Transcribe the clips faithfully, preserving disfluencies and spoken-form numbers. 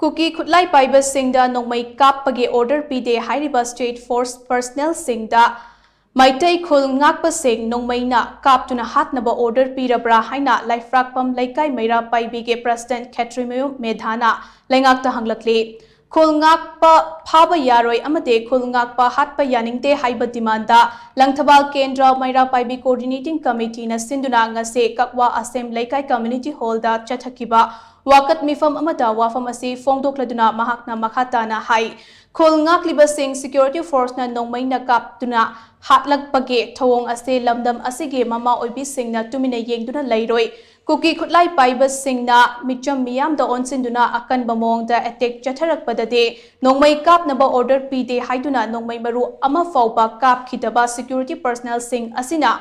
ꯀꯨꯀꯤ ꯈꯨꯠꯂꯥꯏ ꯄꯥꯏꯕꯁꯤꯡꯗ ꯅꯣꯡꯃꯩ ꯀꯥꯞꯄꯒꯤ ꯑꯣꯔꯗꯔ ꯄꯤꯗꯦ ꯍꯥꯏꯔꯤꯕ ꯁ꯭ꯇꯦꯠ ꯐꯣꯔꯁ ꯄꯔꯁꯅꯦꯜꯁꯤꯡꯗ ꯃꯩꯇꯩ ꯈꯨꯜ ꯉꯥꯛꯄꯁꯤꯡ ꯅꯣꯡꯃꯩꯅ ꯀꯥꯞꯇꯨꯅ ꯍꯥꯠꯅꯕ ꯑꯣꯔꯗꯔ ꯄꯤꯔꯕ꯭ꯔꯥ ꯍꯥꯏꯅ ꯂꯥꯏꯐ꯭ꯔꯥꯛꯄꯝ ꯂꯩꯀꯥꯏ ꯃꯩꯔꯥ ꯄꯥꯏꯕꯤꯒꯤ ꯄ꯭ꯔꯁꯤꯗꯦꯟꯠ ꯈꯦꯇ꯭ꯔꯤꯃꯌꯨꯝ ꯃꯦꯙꯥꯅ ꯂꯩꯉꯥꯛꯇ ꯍꯪꯂꯛꯂꯤ꯫ ꯈꯨꯜ ꯉꯥꯛꯄ ꯐꯥꯕ ꯌꯥꯔꯣꯏ ꯑꯃꯗꯤ ꯈꯨꯜ ꯉꯥꯛꯄ ꯍꯥꯠꯄ ꯌꯥꯅꯤꯡꯗꯦ ꯍꯥꯏꯕ ꯗꯤꯃꯥꯟꯗ ꯂꯪꯊꯕꯥꯜ ꯀꯦꯟꯗ꯭ꯔ ꯃꯩꯔꯥ ꯄꯥꯏꯕꯤ ꯀꯣꯑꯣꯔꯗꯤꯅꯦꯇꯤꯡ ꯀꯃꯤꯇꯤꯅ ꯁꯤꯟꯗꯨꯅ ꯉꯁꯤ ꯀꯛꯋꯥ ꯑꯁꯦꯝ ꯂꯩꯀꯥꯏ ꯀꯝꯃ꯭ꯌꯨꯅꯤꯇꯤ ꯍꯣꯜꯗ ꯆꯠꯊꯈꯤꯕ ꯋꯥꯀꯠ ꯃꯤꯐꯝ ꯑꯃꯗ ꯋꯥꯐꯝ ꯑꯁꯤ ꯐꯣꯡꯗꯣꯛꯂꯗꯨꯅ ꯃꯍꯥꯛꯅ ꯃꯈꯥ ꯇꯥꯅ ꯍꯥꯏ, ꯈꯨꯜ ꯉꯥꯛꯂꯤꯕꯁꯤꯡ ꯁꯦꯀ꯭ꯌꯨꯔꯤꯇꯤ ꯐꯣꯔꯁꯅ ꯅꯣꯡꯃꯩꯅ ꯀꯥꯞꯇꯨꯅ ꯍꯥꯠꯂꯛꯄꯒꯤ ꯊꯧꯑꯣꯡ ꯑꯁꯤ ꯂꯝꯗꯝ ꯑꯁꯤꯒꯤ ꯃꯃꯥ ꯑꯣꯏꯕꯤꯁꯤꯡꯅ ꯇꯨꯃꯤꯟꯅ ꯌꯦꯡꯗꯨꯅ ꯂꯩꯔꯣꯏ꯫ ꯀꯨꯀꯤ ꯈꯨꯠꯂꯥꯏ ꯄꯥꯏꯕꯁꯤꯡꯅ ꯃꯤꯆꯝ ꯃꯤꯌꯥꯝꯗ ꯑꯣꯟꯁꯤꯟꯗꯨꯅ ꯑꯀꯟꯕ ꯃꯑꯣꯡꯗ ꯑꯦꯇꯦꯛ ꯆꯠꯊꯔꯛꯄꯗꯗꯤ ꯅꯣꯡꯃꯩ ꯀꯥꯞꯅꯕ ꯑꯣꯔꯗꯔ ꯄꯤꯗꯦ ꯍꯥꯏꯗꯨꯅ ꯅꯣꯡꯃꯩ ꯃꯔꯨ ꯑꯃ ꯐꯥꯎꯕ ꯀꯥꯞꯈꯤꯗꯕ ꯁꯦꯀ꯭ꯌꯨꯔꯤꯇꯤ ꯄꯔꯁꯅꯦꯜꯁꯤꯡ ꯑꯁꯤꯅ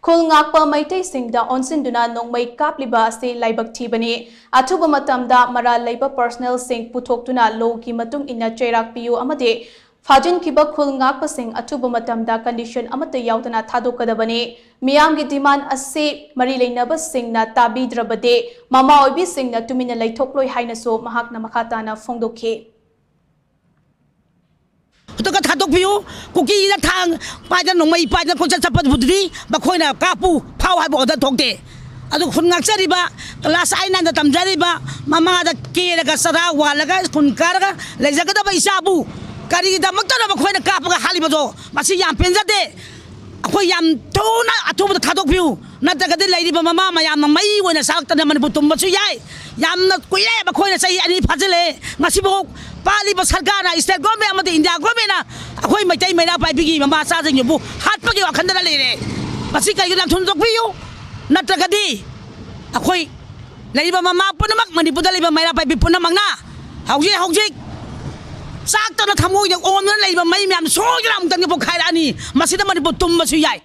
ꯈꯨꯜ ꯉꯥꯛꯄ ꯃꯩꯇꯩꯁꯤꯡꯗ ꯑꯣꯟꯁꯤꯟꯗꯨꯅ ꯅꯣꯡꯃꯩ ꯀꯥꯞꯂꯤꯕ ꯑꯁꯤ ꯂꯥꯏꯕꯛ ꯊꯤꯕꯅꯤ꯫ ꯑꯊꯨꯕ ꯃꯇꯝꯗ ꯃꯔꯥꯜ ꯂꯩꯕ ꯄꯔꯁꯅꯦꯜꯁꯤꯡ ꯄꯨꯊꯣꯛꯇꯨꯅ ꯂꯣꯒꯤ ꯃꯇꯨꯡ ꯏꯟꯅ ꯆꯩꯔꯥꯛ ꯄꯤꯌꯨ ꯑꯃꯗꯤ ꯐꯥꯖꯤꯟꯈꯤꯕ ꯈꯨꯜ ꯉꯥꯛꯄꯁꯤꯡ ꯑꯊꯨꯕ ꯃꯇꯝꯗ ꯀꯟꯗꯤꯁꯟ ꯑꯃꯠꯇ ꯌꯥꯎꯗꯅ ꯊꯥꯗꯣꯛꯀꯗꯕꯅꯤ꯫ ꯃꯤꯌꯥꯝꯒꯤ ꯗꯤꯃꯥꯟ ꯑꯁꯤ ꯃꯔꯤ ꯂꯩꯅꯕꯁꯤꯡꯅ ꯇꯥꯕꯤꯗ꯭ꯔꯕꯗꯤ ꯃꯃꯥ ꯑꯣꯏꯕꯤꯁꯤꯡꯅ ꯇꯨꯃꯤꯟꯅ ꯂꯩꯊꯣꯛꯂꯣꯏ ꯍꯥꯏꯅꯁꯨ ꯃꯍꯥꯛꯅ ꯃꯈꯥ ꯇꯥꯅ ꯐꯣꯡꯗꯣꯛꯈꯤ꯫ ꯈꯨꯗꯛꯇ ꯊꯥꯗꯣꯛꯄꯤꯌꯨ꯫ ꯀꯨꯀꯤꯅ ꯊꯥꯡ ꯄꯥꯏꯗꯅ ꯅꯣꯡꯃꯩ ꯄꯥꯏꯗꯅ ꯀꯣꯏꯆꯠ ꯆꯠꯄꯗꯨꯗꯤ ꯃꯈꯣꯏꯅ ꯀꯥꯞꯄꯨ ꯐꯥꯎ ꯍꯥꯏꯕ ꯑꯣꯔꯗꯔ ꯊꯣꯛꯇꯦ꯫ ꯑꯗꯨ ꯈꯨꯟ ꯉꯥꯛꯆꯔꯤꯕ ꯀ꯭ꯂꯥꯁ ꯑꯥꯏꯠ ꯅꯥꯏꯟꯗ ꯇꯝꯖꯔꯤꯕ ꯃꯃꯥꯗ ꯀꯦꯔꯒ ꯆꯔꯥ ꯋꯥꯜꯂꯒ ꯁ꯭ꯀꯨꯜ ꯀꯥꯔꯒ ꯂꯩꯖꯒꯗꯕ ꯏꯆꯥꯕꯨ ꯀꯔꯤꯒꯤꯗꯃꯛꯇꯅꯣ ꯃꯈꯣꯏꯅ ꯀꯥꯞꯄꯒ ꯍꯥꯠꯂꯤꯕꯗꯣ? ꯃꯁꯤ ꯌꯥꯝ ꯄꯦꯟꯖꯗꯦ꯫ ꯑꯩꯈꯣꯏ ꯌꯥꯝ ꯊꯨꯅ ꯑꯊꯨꯕꯗ ꯊꯥꯗꯣꯛꯄꯤꯌꯨ, ꯅꯠꯇ꯭ꯔꯒꯗꯤ ꯂꯩꯔꯤꯕ ꯃꯃꯥ ꯃꯌꯥꯝꯅ ꯃꯩ ꯑꯣꯏꯅ ꯆꯥꯛꯇꯅ ꯃꯅꯤꯄꯨꯔ ꯇꯨꯝꯕꯁꯨ ꯌꯥꯏ꯫ ꯌꯥꯝꯅ ꯀꯨꯏꯔꯦ, ꯃꯈꯣꯏꯅ ꯆꯍꯤ ꯑꯅꯤ ꯐꯥꯖꯤꯜꯂꯦ꯫ ꯉꯁꯤꯐꯥꯎ ꯄꯥꯜꯂꯤꯕ ꯁꯔꯀꯥꯔꯅ, ꯁ꯭ꯇꯦꯠ ꯒꯣꯔꯃꯦꯟ ꯑꯃꯗꯤ ꯏꯟꯗꯤꯌꯥ ꯒꯣꯔꯃꯦꯟꯅ ꯑꯩꯈꯣꯏ ꯃꯩꯇꯩ ꯃꯩꯔꯥ ꯄꯥꯏꯕꯤꯒꯤ ꯃꯃꯥ ꯃꯆꯥꯁꯤꯡꯁꯤꯕꯨ ꯍꯥꯠꯄꯒꯤ ꯋꯥꯈꯜꯗꯅ ꯂꯩꯔꯦ꯫ ꯃꯁꯤ ꯀꯩꯒꯤꯅꯣ ꯌꯥꯝ ꯊꯨꯅ ꯊꯥꯗꯣꯛꯄꯤꯌꯨ, ꯅꯠꯇ꯭ꯔꯒꯗꯤ ꯑꯩꯈꯣꯏ ꯂꯩꯔꯤꯕ ꯃꯃꯥ ꯄꯨꯝꯅꯃꯛ, ꯃꯅꯤꯄꯨꯔꯗ ꯂꯩꯕ ꯃꯩꯔꯥ ꯄꯥꯏꯕꯤ ꯄꯨꯝꯅꯃꯛꯅ ꯍꯧꯖꯤꯛ ꯍꯧꯖꯤꯛ ꯆꯥꯛꯇꯅ ꯊꯃꯣꯏꯗ ꯑꯣꯝꯗꯨꯅ ꯂꯩꯕ ꯃꯩ ꯃꯌꯥꯝ ꯁꯣꯏꯗꯅ ꯑꯃꯨꯛꯇꯪꯗꯤ ꯄꯣꯛꯈꯥꯏꯔꯛꯑꯅꯤ꯫ ꯃꯁꯤꯗ ꯃꯅꯤꯄꯨꯔ ꯇꯨꯝꯕꯁꯨ ꯌꯥꯏ꯫